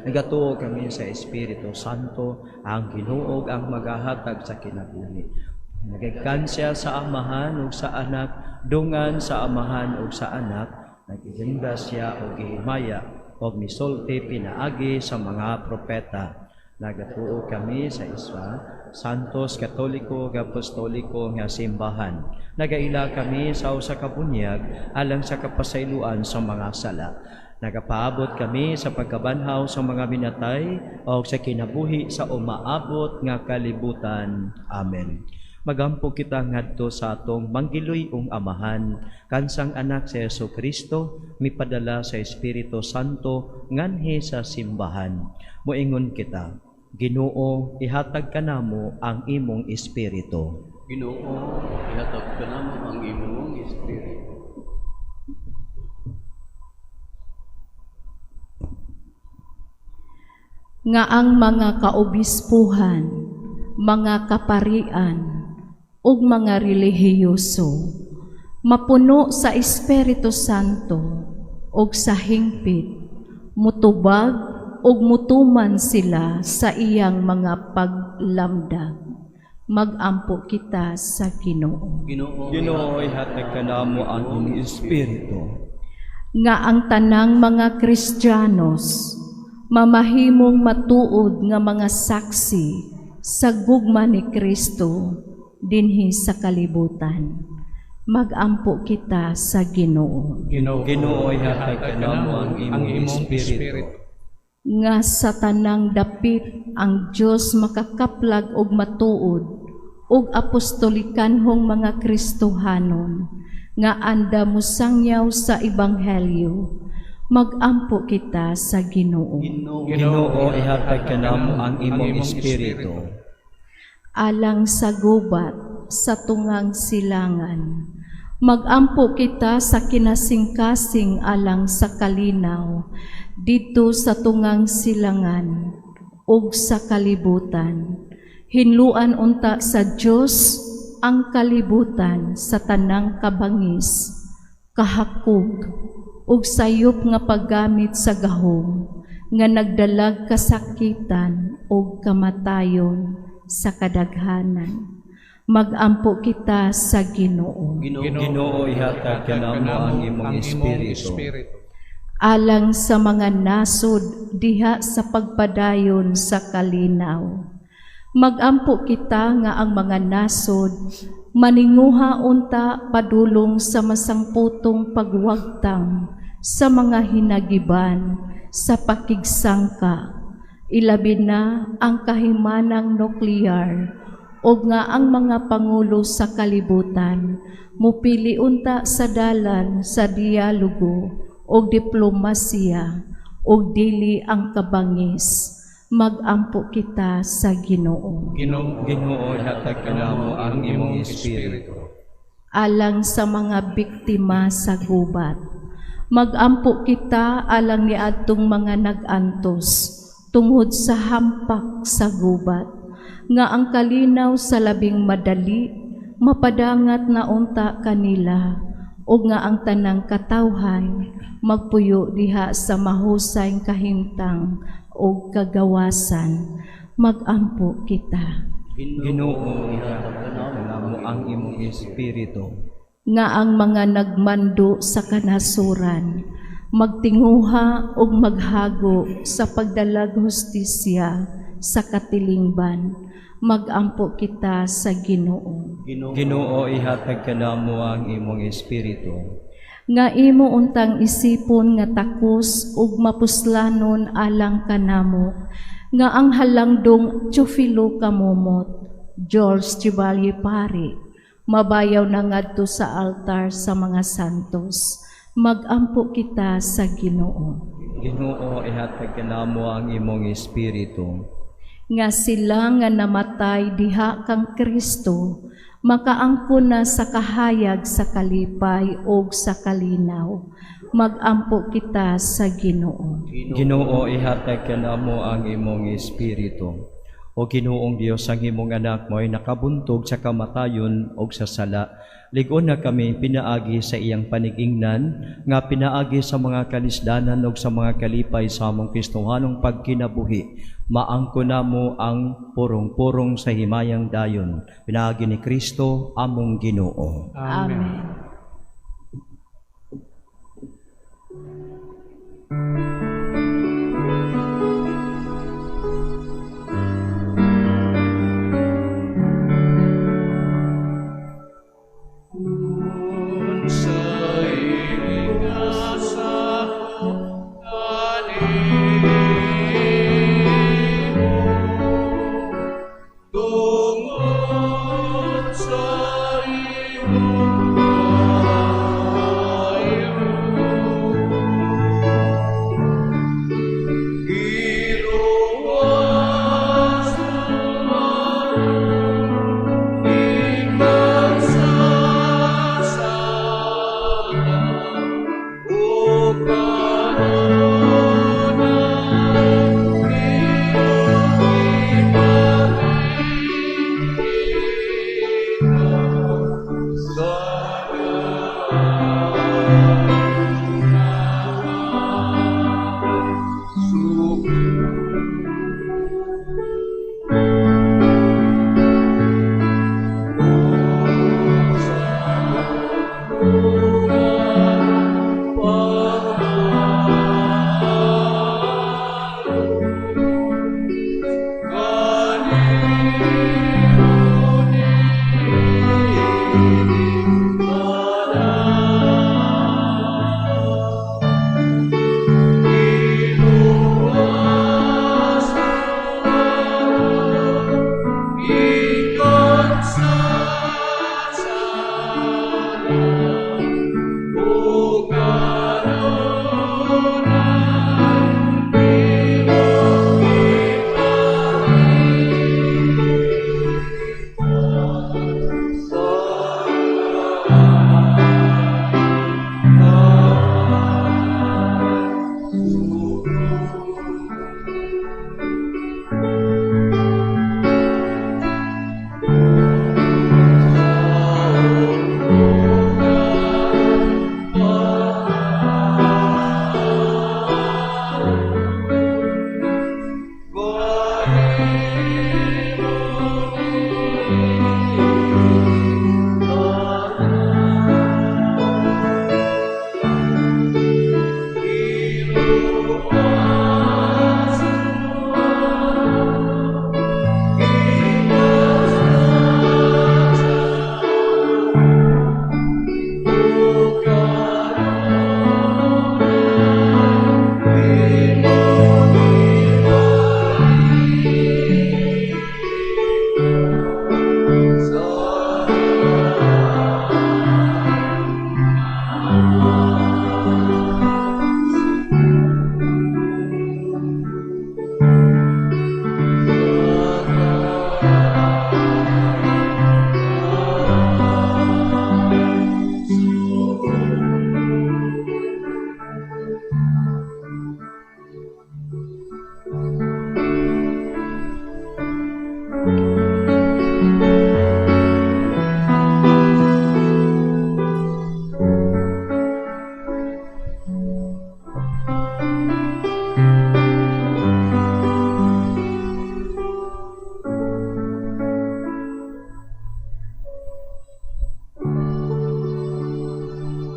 Nagatuo kami sa Espiritu Santo, ang Ginoo ang magahatag sa kinabuhi. Nagagkan siya sa Amahan ug sa Anak, dungan sa Amahan ug sa Anak, nagiganda siya og gihimaya og misulti pinaagi sa mga propeta. Nagatuo kami sa isa, Santos, Katoliko ug Apostoliko nga simbahan. Nagaila kami sa usa ka bunyag alang sa kapasayloan sa mga sala. Nagapaabot kami sa pagkabanhaw sa mga minatay o sa kinabuhi sa umaabot nga kalibutan. Amen. Magampo kita ngadto sa atong manggiluy-ong Amahan, kansang anak sa Hesus Kristo, mipadala sa Espiritu Santo nganhi sa simbahan. Moingon kita, Ginoo, ihatag kanamo ang imong espiritu. Ginoo, ihatag kanamo ang imong espiritu. Nga ang mga kaobispuhan, mga kaparian, ug mga relihiyoso mapuno sa Espiritu Santo ug sa hingpit, mutubag ug mutuman sila sa iyang mga paglamdag. Magampo kita sa Ginoo. Ginoo, ihatag kanamo ang imong espiritu. Nga ang tanang mga Kristiyanos mamahimong matuod nga mga saksi sa gugma ni Kristo dinhi sa kalibutan. Magampo kita sa Ginoo. Ginoo, ihatag kanamo ang imong espiritu. Nga sa tanang dapit ang Dios makakaplag og matuod og apostolikanhong mga Kristohanon nga anda mosangyaw sa ebanghelyo. Magampo kita sa Ginoo. Ginoo, ihatag kanamo ang imong espiritu. Alang sa gubat sa tungang silangan, magampo kita sa kinasingkasing alang sa kalinaw didto sa tungang silangan ug sa kalibutan. Hinluan unta sa Dios ang kalibutan sa tanang kabangis, kahakog ug sayop nga paggamit sa gahom nga nagdalag kasakitan ug kamatayon sa kadaghanan. Magampo kita sa Ginoo. Ginoo, ihatag kanamo ang imong espiritu. Alang sa mga nasod diha sa pagpadayon sa kalinaw, magampo kita nga ang mga nasod maninguha unta padulong sa masangputong pagwagtang sa mga hinagiban sa pakigsangka, ilabi na ang kahimanang nuklear, o nga ang mga pangulo sa kalibutan mupili unta sa dalan sa dialogo o diplomasya o dili ang kabangis. Magampo kita sa Ginoo. Ginoo, ihatag kanamo ang imong espiritu. Alang sa mga biktima sa gubat, magampo kita alang niadtong mga nag-antos tungod sa hampak sa gubat, nga ang kalinaw sa labing madali mapadangat na unta kanila, o nga ang tanang katawhan magpuyo diha sa mahusay kahimtang o kagawasan. Magampo kita. Ginoo, ihatag kanamo ang imong espiritu. Nga ang mga nagmando sa kanasuran magtinguha ug maghago sa pagdalag hustisya sa katilingban. Magampo kita sa Ginoo. Ginoo, ihatag kanamo ang imong espiritu. Nga imo untang isipon nga takos ug mapuslanon alang kanamo, nga ang halangdong Teofilo Camomot, George Chevalier Pari, mabayaw na ngadto sa altar sa mga santos. Magampo kita sa Ginoo. Ginoo, ihatag kanamo ang imong espiritu. Nga sila nga namatay diha kang Kristo, makaangkon na sa kahayag sa kalipay og sa kalinaw. Magampo kita sa Ginoo. Ginoo, ihatag kanamo ang imong espiritu. O Ginoong Dios, ang imong anak mo'y nakabuntog sa kamatayon og sa sala. Lig-on na kami pinaagi sa iyang panigingnan, nga pinaagi sa mga kalisdanan og sa mga kalipay sa among Kristohanong pagkinabuhi. Maangko namo ang purong-purong sa himayang dayon. Pinaagi ni Kristo among Ginoo. Amen.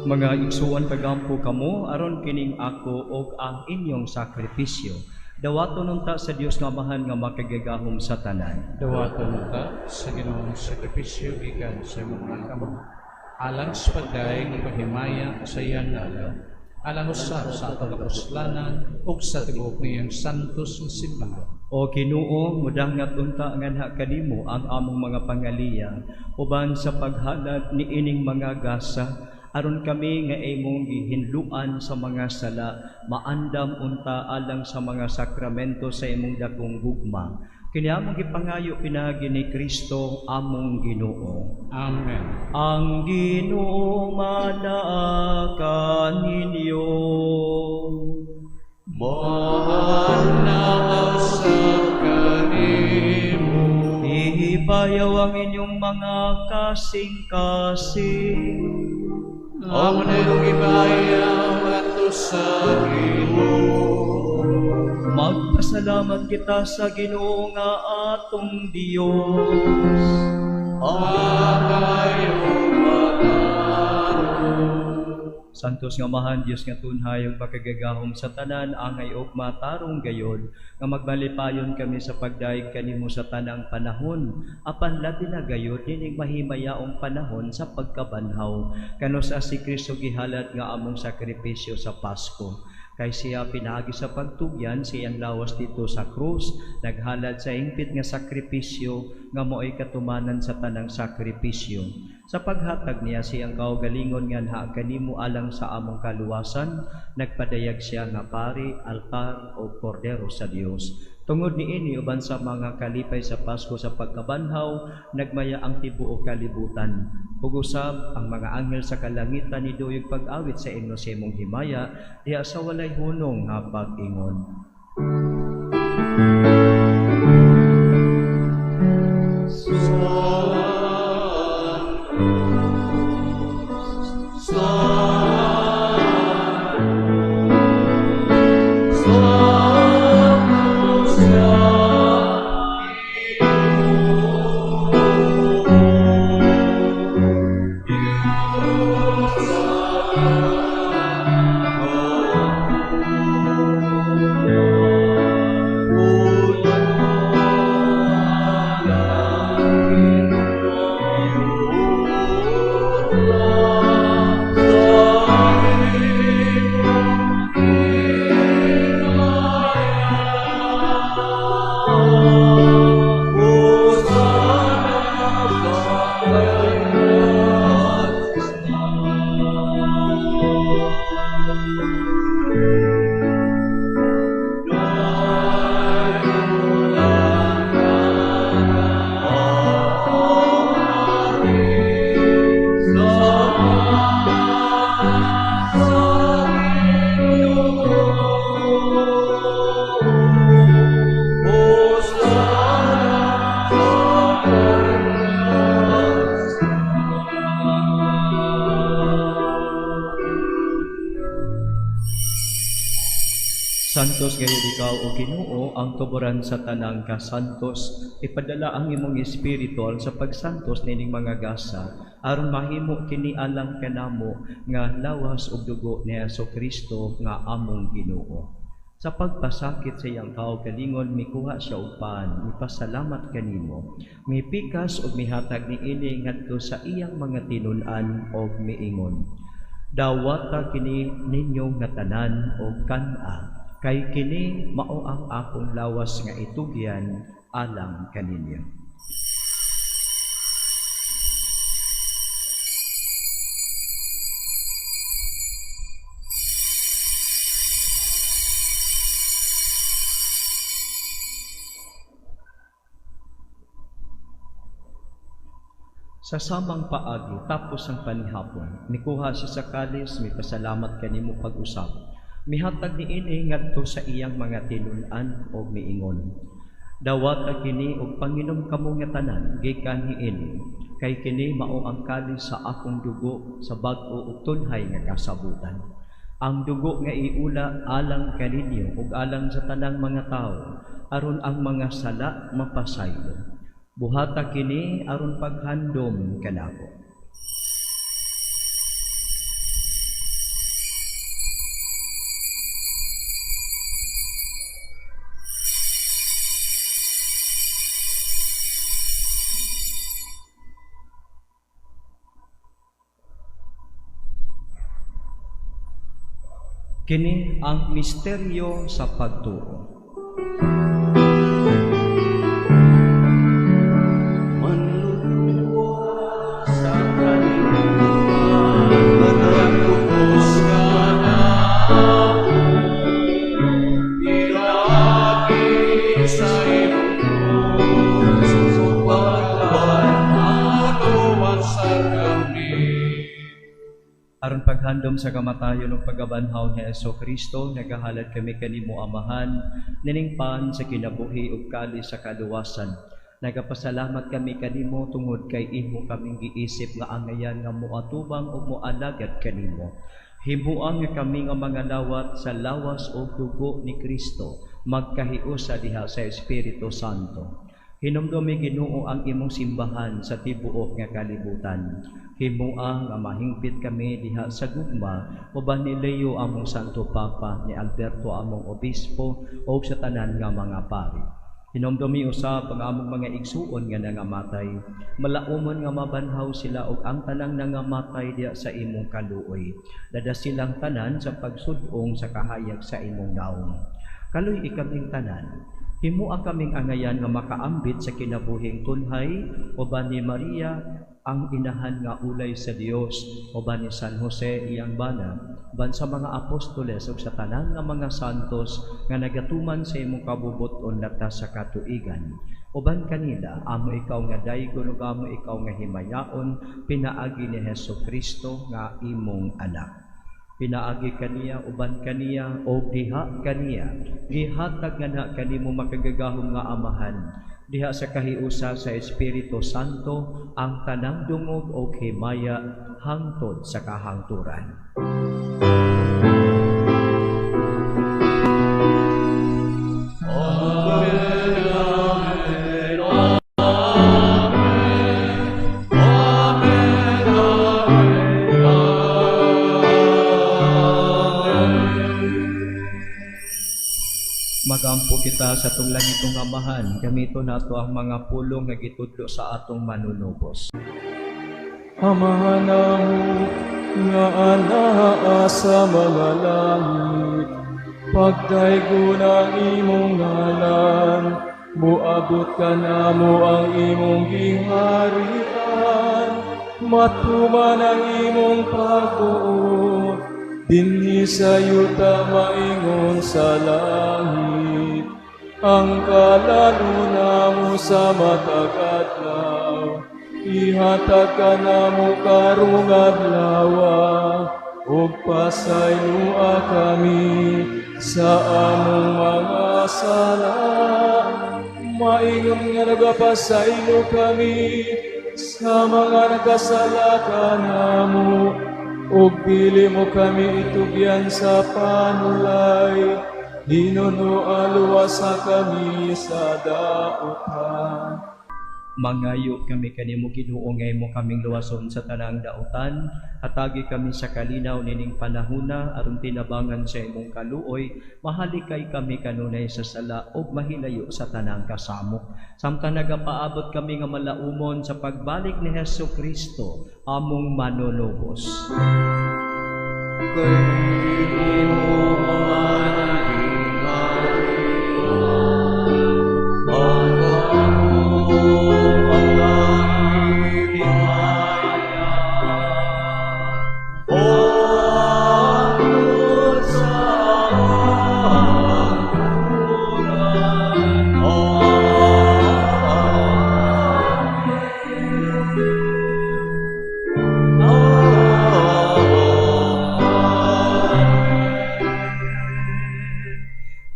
Mga igsuon, pagampo kamo aron kining ako og ang inyong sakripisyo. Dawaton unta sa Dios nga Amahan nga makagagahom sa tanan. Dawaton unta sa Ginoong sakripisyo gikan sa imong mga kamot, alang sa pagdayeg ng paghimaya sa iyang ngalan, alang usab sa atong kapuslanan ug sa tibuok niyang santos nga simbahan. O Ginoo, mudangat unta nganha kanimo ang among mga pangaliya uban sa paghalad niining mga gasa, aron kami nga imong gihinluan sa mga sala, maandam unta alang sa mga sakramento sa imong dakong gugma. Kini among gipangayo pinaagi ni Kristo among Ginoo. Amen. Ang Ginoo manaa kaninyo. Manaa sa kanimo. Ihibayaw ang inyong mga kasing-kasing. Amo na yung ibayaw ato sa Ginoo. Magpasalamat kita sa Ginoo nga atong Dios. Akayo matarong. Santos nga Amahan, Dios nga tunhay ug makagagahom sa tanan, angay og matarong gayod nga magmalipayon kami sa pagdayeg kanimo sa tanang panahon, apan labi na gayod nining mahimayaong panahon sa pagkabanhaw. Kanus si Kristo gihalad nga among sakripisyo sa Pasko. Kay siya pinaagi sa pagtugyan sa iyang lawas dito sa krus, naghalad sa hingpit nga sakripisyo nga mo'y katumanan sa tanang sakripisyo. Sa paghatag niya siyang kaugalingon nga anha kanimo alang sa among kaluwasan, nagpadayag siya nga pari, altar o kordero sa Dios. Tungod niini uban sa mga kalipay sa Pasko sa pagkabanhaw, nagmaya ang tibuok kalibutan. Ug usab ang mga anghel sa kalangitan niduyog pag-awit sa imo sa imong himaya, diha sa walay hunong nga pag-ingon. Santo, Santo, Santos gayud ikaw, O Ginoo, ang tuboran sa tanang kasantos. Ipadala ang imong espiritu sa pagsantos nining mga gasa, aron mahimo kini alang kanamo nga lawas ug dugo ni Hesus Kristo nga among Ginoo. Sa pagpasakit sa iyang kaugalingon, mikuha siya og pan, mipasalamat kanimo, mipikas ug mihatag niini ngadto sa iyang mga tinun-an og miingon: Dawata kini ninyo nga tanan og kan-a, kay kini mao ang akong lawas nga itugyan alang kaninyo. Sa samang paagi, tapos ang panihapon, mikuha siya sa kalis, mipasalamat kanimo pag-usab. Mihatag niini ngadto sa iyang mga tinun-an og miingon: Dawata kini og panginom kamo nga tanan gikan niini, kay kini mao ang kalis sa akong dugo sa bag-o ug tunhay nga kasabutan. Ang dugo nga iula alang kaninyo ug alang sa tanang mga tawo, aron ang mga sala mapasaylo. Buhata kini aron paghandom kanako. Kini ang misteryo sa pagtuo. Aron paghandom sa kamatayon ug pagabanhaw ni Hesukristo, nagahalad kami kanimo Amahan, nining pan sa kinabuhi ug kalis sa kaluwasan. Nagapasalamat kami kanimo tungod kay imo kaming giisip nga angayan nga moatubang ug moalagad kanimo. Himuang nga kami nga mga lawat sa lawas ug dugo ni Kristo, magkahiusa diha sa Espiritu Santo. Hinumdumi Ginoo ang imong simbahan sa tibuok nga kalibutan. Himua nga mahingpit kami diha sa gugma uban ni Leo among Santo Papa, ni Alberto among Obispo ug sa tanan nga mga pari. Hinumdumi usab ang among mga igsuon nga nangamatay. Malaumon nga mabanhaw sila ug ang tanang nangamatay diha sa imong kaluoy. Dada silang tanan sa pagsud-ong sa kahayag sa imong naong. Kaluy-i kaming tanan. Himua kaming angayan nga makaambit sa kinabuhing tunhay uban ni Maria ang inahan nga ulay sa Dios, uban ni San Jose iyang bana, uban sa mga apostoles ug sa tanan nga mga santos nga nagatuman sa imong kabubut-on latas sa katuigan. Uban kanila amo ikaw nga daygon ug amo ikaw nga himayaon pinaagi ni Hesukristo nga imong anak. Pinaagi kaniya, uban kaniya, o diha kaniya, gihatag nga na kanimo makagagahom nga Amahan, diha sa kahiusa sa Espiritu Santo, ang tanang dungog o himaya hangtod sa kahangturan. Magampo kita sa atong langitong Amahan, gamito nato ang mga pulong nga gitudlo sa atong manunubos. Amahan namo nga anaa sa mga langit, pagdaygon ang imong ngalan, moabot kanamo ang imong giharian, matuman ang imong pagbuot, dinhi sa yuta maingon sa langit. Ang kalaluna mo sa matag adlaw, ihatag kanamo karong adlaw, ug pasayloa kami sa among mga sala, maingon nga nagapasaylo kami sa mga nagkasala kanamo, ug dili mo kami itugyan sa panulay, Hinunoa luwasa kami sa dautan. Mangayo kami kanimo, Ginoo, nga imo kaming luwason sa tanang dautan. Hatagi kami sa kalinaw nining panahuna aron tinabangan sa imong kaluoy, mahalikay kami kanunay sa sala ug mahilayo sa tanang kasamok. Samtang nagapaabot kami nga malaumon sa pagbalik ni Hesus Kristo, among manunubos. Kay imo ang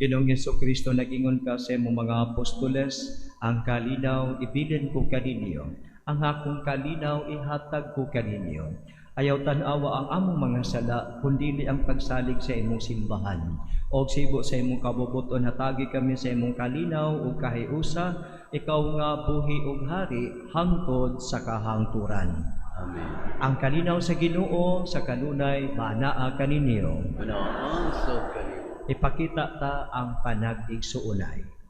Ginoong Hesus Kristo, nag-ingon ka sa imong mga apostoles, ang kalinaw ibilin ko kaninyo, ang akong kalinaw ihatag ko kaninyo. Ayaw tan-awa ang among mga sala, kundili ang pagsalig sa imong simbahan. Og sibo sa imong kabubuton, hatagi kami sa imong kalinaw ug kahiusa, ikaw nga buhi ug hari hangtod sa kahangturan. Amen. Ang kalinaw sa Ginoo sa kanunay maanaa kaninyo. Manaan sa kanimo. Ipakita ta ang panag-igsuonay.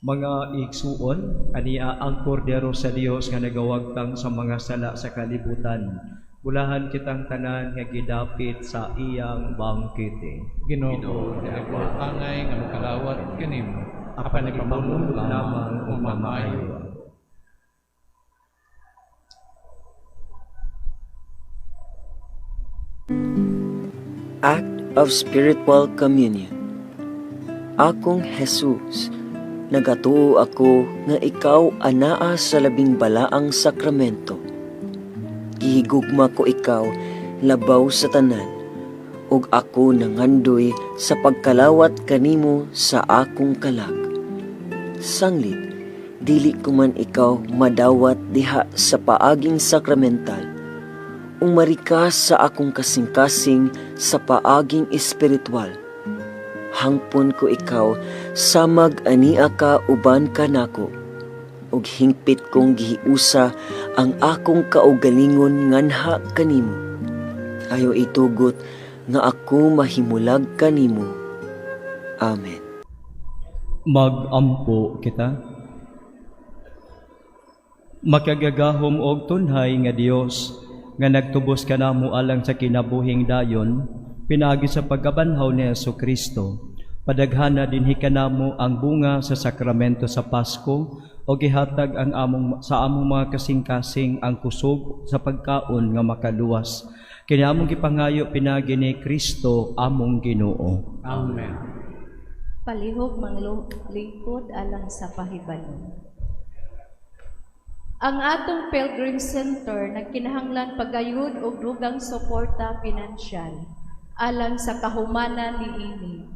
Mga igsuon, ania ang kordero sa Dios nga nagawagtang sa mga sala sa kalibutan. Bulahan kitang tanan nga gidapit sa iyang bangkete. Ginoo, dili ko angay nga makalawat kanimo, apan ipamulong lamang ug mamaayo. Act of Spiritual Communion. Akong Jesus, nagatuo ako nga ikaw anaa sa labing balaang sakramento. Gihigugma ko ikaw labaw sa tanan, ug ako nangandoy sa pagkalawat kanimo sa akong kalag. Sanglit, dili ko man ikaw madawat diha sa paaging sakramental, umari ka sa akong kasing-kasing sa paaging espiritual. Hangpon ko ikaw samag ania ka uban kanako, ug hingpit kong gihiusa ang akong kaugalingon nganha kanimo. Ayaw itugot nga ako mahimulag kanimo. Amen. Magampo kita. Makagagahom og tunhay nga Dios nga nagtubos kanamo alang sa kinabuhing dayon pinaagi sa pagkabanhaw ni Hesus Kristo. Padaghana dinhi kanamo ang bunga sa sakramento sa Pasko o gihatag ang among sa among mga kasing-kasing ang kusog sa pagkaon nga makaluwas. Kini among gipangayo pinaagi ni Kristo among Ginoo. Amen. Palihog manglingkod alang sa pahibalo. Ang atong Pilgrim Center nagkinahanglan pagayod og dugang suporta pinansyal alang sa kahumanan niini.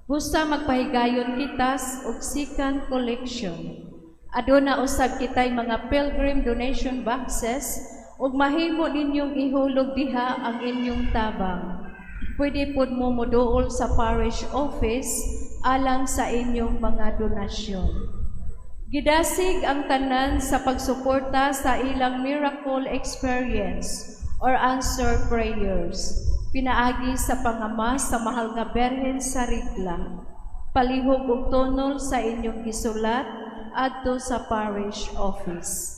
Busa magpahigayon kita og second collection. Aduna usab kitay mga pilgrim donation boxes ug mahimo ninyong ihulog diha ang inyong tabang. Pwede pod mo moduol sa parish office alang sa inyong mga donasyon. Gidasig ang tanan sa pagsuporta sa ilang miracle experience or answer prayers pinaagi sa pangama sa Mahal nga Berhen sa Rigla. Palihog og tunol sa inyong gisulat adto sa parish office.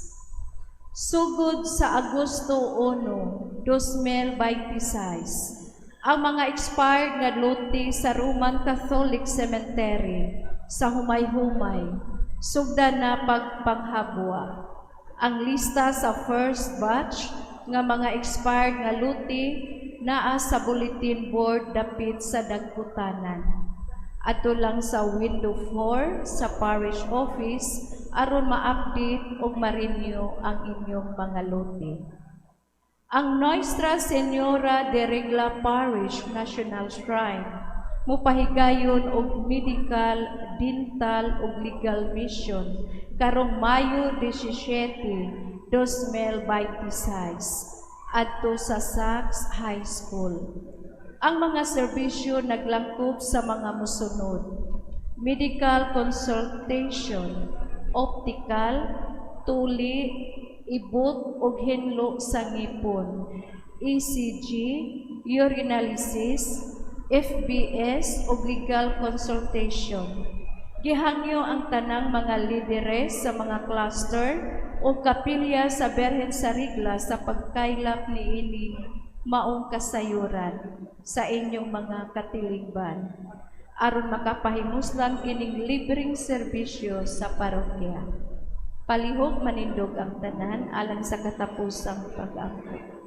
Sugod sa Agosto 1, 2026, ang mga expired nga lote sa Roman Catholic Cemetery sa Humay-Humay, sugdan na pagpanghabwa. Ang lista sa first batch nga mga expired nga lote naa sa bulletin board dapit sa dagkutanan. Adto lang sa window 4 sa parish office aron ma-update ug ma-renew ang inyong mga lote. Ang Nuestra Señora de Regla Parish National Shrine mupahigayon og medical, dental ug legal mission karong Mayo 17, 2026 adto sa Sachs High School. Ang mga serbisyo naglangkob sa mga mosunod: medical consultation, optical, tuli, ibot ug hinlo sa ngipon, ECG, urinalysis, FBS ug legal consultation. Gihangyo ang tanang mga lideres sa mga cluster ug kapilya sa Berhen sa Rigla sa pagkaylap niining maong kasayuran sa inyong mga katilingban aron makapahimuslan kining libreng serbisyo sa parokya. Palihog manindog ang tanan alang sa katapusang pag-ampo.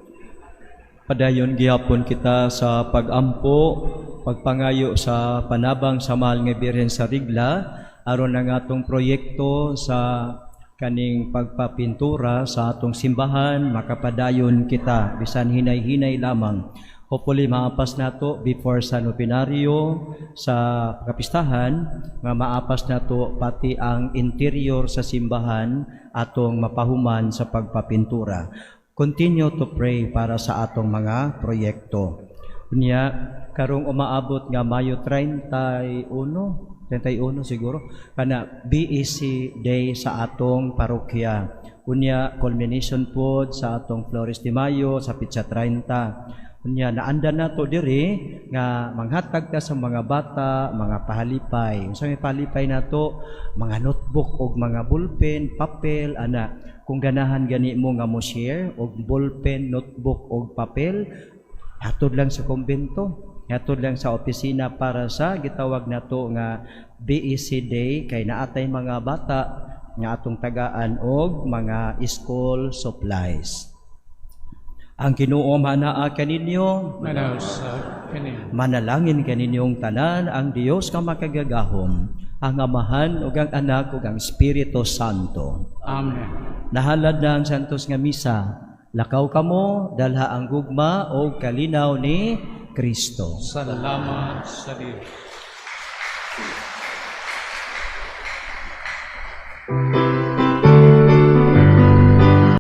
Padayon gihapon kita sa pag-ampo, pagpangayo sa panabang sa Mahal nga Birhen sa Rigla aron ang atong proyekto sa kaning pagpapintura sa atong simbahan makapadayon kita bisan hinay-hinay lamang. Hopefully maapas nato before sa nobenaryo sa kapistahan nga maapas nato pati ang interior sa simbahan atong mapahuman sa pagpapintura. Continue to pray para sa atong mga proyekto. Unya, karong umaabot nga Mayo 31, 31 siguro, kana BEC Day sa atong parokya. Unya, culmination pod sa atong Flores de Mayo sa petsa 30. Unya, naanda nato diri nga manghatag ta sa mga bata, mga pahalipay. Unsa may pahalipay nato? Mga notebook og mga ballpen, papel, ana. Kung ganahan gani mo nga mo share og ballpen, notebook og papel, hatod lang sa kumbento, hatod lang sa opisina para sa gitawag nato nga BEC Day kay naatay mga bata nga atong tagaan og mga school supplies. Ang Ginoo manaa kaninyo, Manausab kaniya. Manalangin kaninyong tanan ang Dios nga makagagahom, ang Amahan ug ang Anak ug ang Espiritu Santo. Amen. Nahalad na ang Santos nga Misa. Lakaw kamo, dalha ang gugma o kalinaw ni Kristo. Salamat sa Dios.